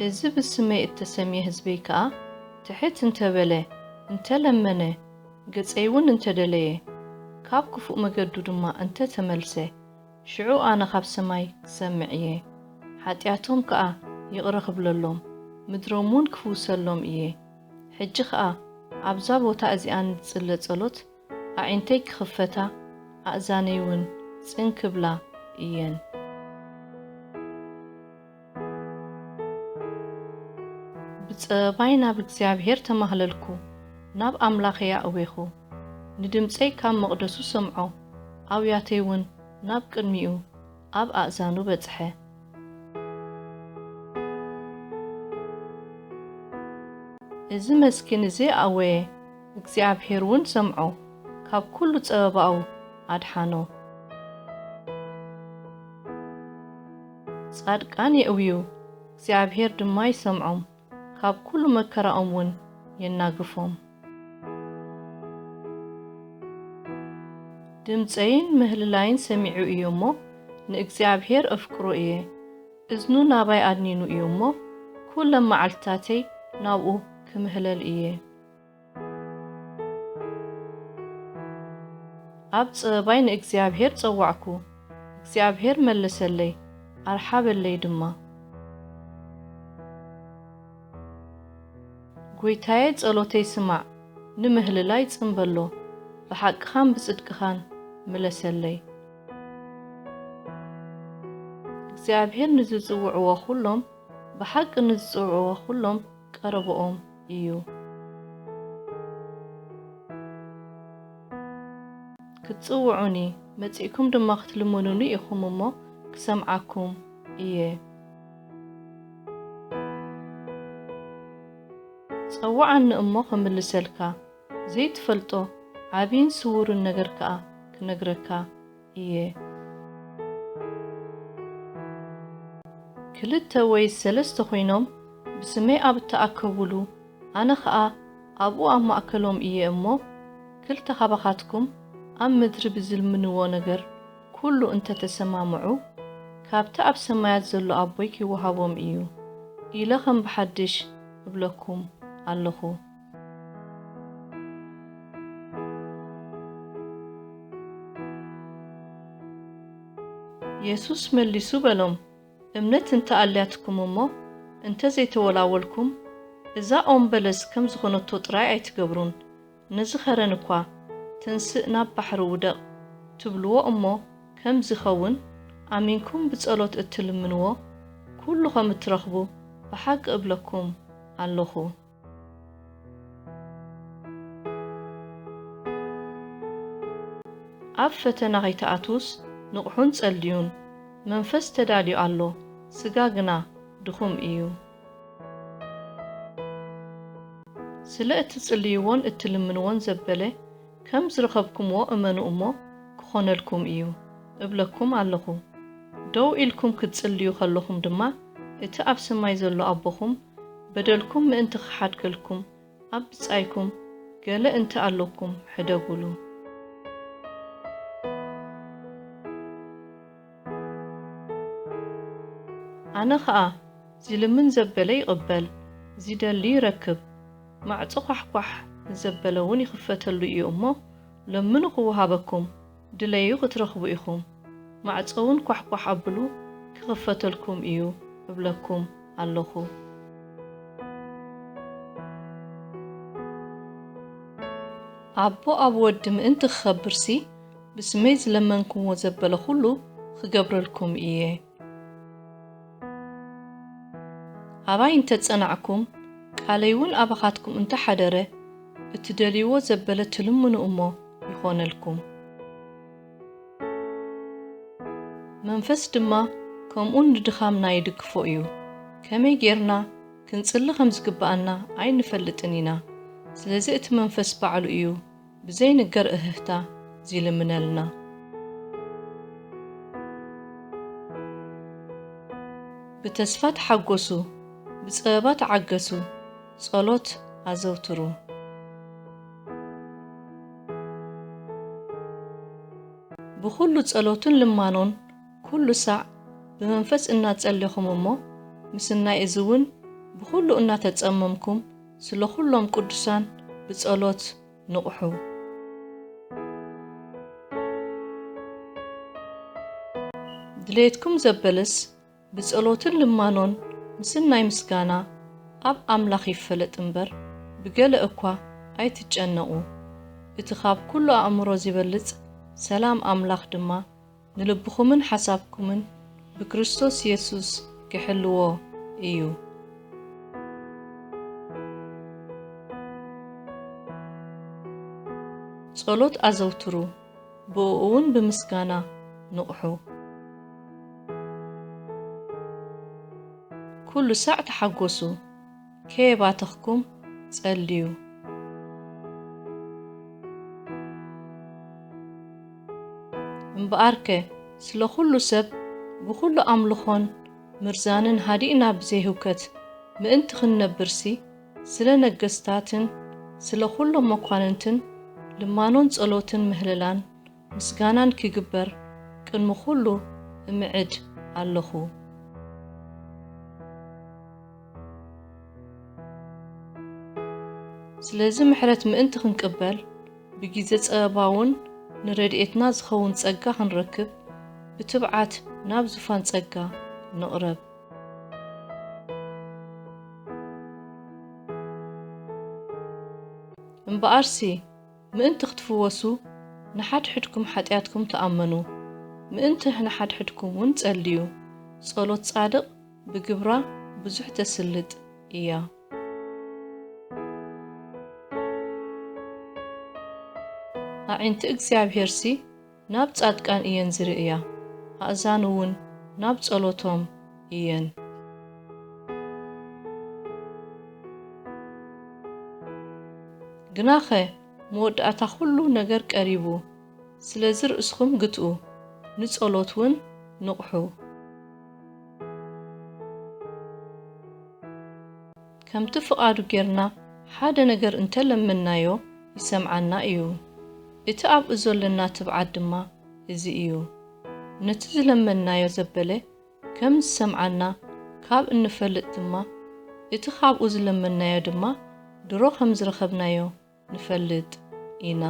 እዚ ብስመይ እተሰምየ ህዝበይ ከኣ ትሕት እንተ በለ፣ እንተ ለመነ፣ ገጸይውን እንተ ደለየ፣ ካብ ክፉእ መገዱ ድማ እንተ ተመልሰ፣ ሽዑ ኣነ ካብ ሰማይ ክሰምዕ እየ፣ ሓጢኣቶም ከኣ ይቕረ ክብለሎም፣ ምድሮምውን ክፍውሰሎም እየ። ሕጂ ኸኣ ኣብዛ ቦታ እዚኣ ንዝጽለ ጸሎት ኣዒንተይ ክኽፈታ፣ ኣእዛነይውን ጽን ክብላ እየን። ብጸበባይ ናብ እግዚኣብሄር ተማህለልኩ፣ ናብ ኣምላኸይ ኣእዌኹ። ንድምጸይ ካብ መቕደሱ ሰምዖ፣ ኣውያተይውን ናብ ቅድሚኡ ኣብ ኣእዛኑ በጽሐ። እዚ መስኪን እዚ ኣእወየ፣ እግዚኣብሄር እውን ሰምዖ፣ ካብ ኩሉ ጸበባኡ ኣድሓኖ። ጻድቃን የእውዩ፣ እግዚኣብሄር ድማ ይሰምዖም፣ ካብ ኩሉ መከራኦም እውን የናግፎም። ድምጸይን ምህልላይን ሰሚዑ እዩ እሞ፣ ንእግዚኣብሄር እፍቅሮ እየ። እዝኑ ናባይ ኣድኒኑ እዩ እሞ፣ ኩለን መዓልትታተይ ናብኡ ክምህለል እየ። ኣብ ጸበባይ ንእግዚኣብሄር ጸዋዕኩ፣ እግዚኣብሄር መለሰለይ፣ ኣርሓበለይ ድማ። ጐይታየ፣ ጸሎተይ ስማዕ፣ ንምህልላይ ጽን በሎ፣ ብሓቅኻን ብጽድቅኻን ምለሰለይ። እግዚኣብሄር ንዝጽውዕዎ ኹሎም፣ ብሓቂ ንዝጽውዕዎ ኹሎም ቀረብኦም እዩ። ክትጽውዑኒ መጺእኩም ድማ ክትልምኑኒ ኢኹም እሞ፣ ክሰምዓኩም እየ። ጸውዓኒ እሞ ኽምልሰልካ፣ ዘይትፈልጦ ዓብይን ስዉርን ነገር ከኣ ክነግረካ እየ። ክልተ ወይ ሰለስተ ኾይኖም ብስመይ ኣብ እተኣከቡሉ፣ ኣነ ኸኣ ኣብኡ ኣብ ማእከሎም እየ እሞ፣ ክልተ ኻባኻትኩም ኣብ ምድሪ ብዝልምንዎ ነገር ኩሉ እንተ ተሰማምዑ፣ ካብቲ ኣብ ሰማያት ዘሎ ኣቦይ ኪወሃቦም እዩ ኢለ ኸም ብሓድሽ እብለኩም ኣለኹ። የሱስ መሊሱ በሎም፣ እምነት እንተ ኣልያትኩም እሞ፣ እንተ ዘይተወላወልኩም፣ እዛ ኦም በለስ ከም ዝኾነቶ ጥራይ ኣይትገብሩን፣ ነዚ ኸረን እኳ፣ "ትንስእ፣ ናብ ባሕሪ ውደቕ" ትብልዎ እሞ፣ ከም ዚኸውን ኣሚንኩም ብጸሎት እትልምንዎ ኩሉ ኸም እትረኽቡ ብሓቂ እብለኩም ኣለኹ። ኣብ ፈተና ኸይትኣትዉስ ንቕሑን ጸልዩን። መንፈስ ተዳልዩ ኣሎ፣ ስጋ ግና ድኹም እዩ። ስለ እትጽልይዎን እትልምንዎን ዘበለ ከም ዝረኸብኩምዎ እመኑ እሞ ክኾነልኩም እዩ እብለኩም ኣለኹ። ደው ኢልኩም ክትጽልዩ ኸለኹም ድማ፣ እቲ ኣብ ሰማይ ዘሎ ኣቦኹም በደልኩም ምእንቲ ኽሓድገልኩም ኣብ ብጻይኩም ገለ እንተ ኣሎኩም ሕደጉሉ። ኣነ ኸኣ፣ ዚልምን ዘበለ ይቕበል፣ ዚደሊ ይረክብ፣ ማዕጾ ኳሕኳሕ ንዘበለ እውን ይኽፈተሉ እዩ እሞ፣ ለምኑ ኽወሃበኩም፣ ድለዩ ኽትረኽቡ ኢኹም፣ ማዕጾ እውን ኳሕኳሕ ኣብሉ ክኽፈተልኩም እዩ እብለኩም ኣለኹ። ኣቦ ኣብ ወዲ ምእንቲ ክኸብርሲ፣ ብስመይ ዝለመንኩምዎ ዘበለ ኹሉ ኽገብረልኩም እየ። ኣባይ እንተ ጸናዕኩም፣ ቃለይ እውን ኣባኻትኩም እንተ ሓደረ፣ እትደልይዎ ዘበለ ትልምኑ እሞ ይኾነልኩም። መንፈስ ድማ ከምኡ ንድኻምና ይድግፎ እዩ። ከመይ ጌርና ክንጽሊ ከም ዝግብኣና ኣይንፈልጥን ኢና። ስለዚ እቲ መንፈስ ባዕሉ እዩ ብዘይንገር እህህታ ዚልምነልና። ብተስፋ ተሓጎሱ፣ ብጸበባ ተዓገሱ፣ ጸሎት ኣዘውትሩ። ብኹሉ ጸሎትን ልማኖን ኩሉ ሳዕ ብመንፈስ እናጸለኹም እሞ፣ ምስናይ እዚ እውን ብኹሉ እናተጸመምኩም ስለ ኩሎም ቅዱሳን ብጸሎት ንቕሑ። ድሌትኩም ዘበለስ ብጸሎትን ልማኖን ምስናይ ምስጋና ኣብ ኣምላኽ ይፈለጥ እምበር፣ ብገለ እኳ ኣይትጨነቑ። እቲ ካብ ኩሉ ኣእምሮ ዚበልጽ ሰላም ኣምላኽ ድማ ንልብኹምን ሓሳብኩምን ብክርስቶስ የሱስ ኪሕልዎ እዩ። ጸሎት ኣዘውትሩ፣ ብእኡ እውን ብምስጋና ንቕሑ። ኩሉ ሳዕ ተሓጎሱ፣ ከየባተኽኩም ጸልዩ። እምበኣርከ ስለ ኩሉ ሰብ ብኹሉ ኣምልኾን ምርዛንን ሃዲእና ብዘይህውከት ምእንቲ ክንነብርሲ፣ ስለ ነገስታትን ስለ ኩሎም መኳንንትን ልማኖን ጸሎትን ምህልላን ምስጋናን ኪግበር ቅድሚ ኩሉ እምዕድ ኣለኹ። ስለዚ ምሕረት ምእንቲ ክንቅበል፣ ብጊዜ ጸበባ እውን ንረድኤትና ዝኸውን ጸጋ ክንረክብ፣ ብትብዓት ናብ ዙፋን ጸጋ ንቕረብ። እምበኣርሲ፣ ምእንቲ ክትፍወሱ ንሓድሕድኩም ሓጢኣትኩም ተኣመኑ። ምእንቲ ንሓድሕድኩም እውን ጸልዩ። ጸሎት ጻድቕ ብግብራ ብዙሕ ተስልጥ እያ። ኣዒንቲ እግዚኣብሄርሲ ናብ ጻድቃን እየን ዝርእያ፣ ኣእዛኑ እውን ናብ ጸሎቶም እየን። ግናኸ መወዳእታ ኹሉ ነገር ቀሪቡ፣ ስለዚ ርእስኹም ግትኡ፣ ንጸሎት እውን ንቕሑ። ከምቲ ፍቓዱ ጌርና ሓደ ነገር እንተ ለመንናዮ ይሰምዓና እዩ። እቲ ኣብኡ ዘሎና ትብዓት ድማ እዚ እዩ። ነቲ ዝለመንናዮ ዘበለ ከም ዝሰምዓና ካብ እንፈልጥ ድማ፣ እቲ ካብኡ ዝለመንናዮ ድማ ድሮ ከም ዝረኸብናዮ ንፈልጥ ኢና።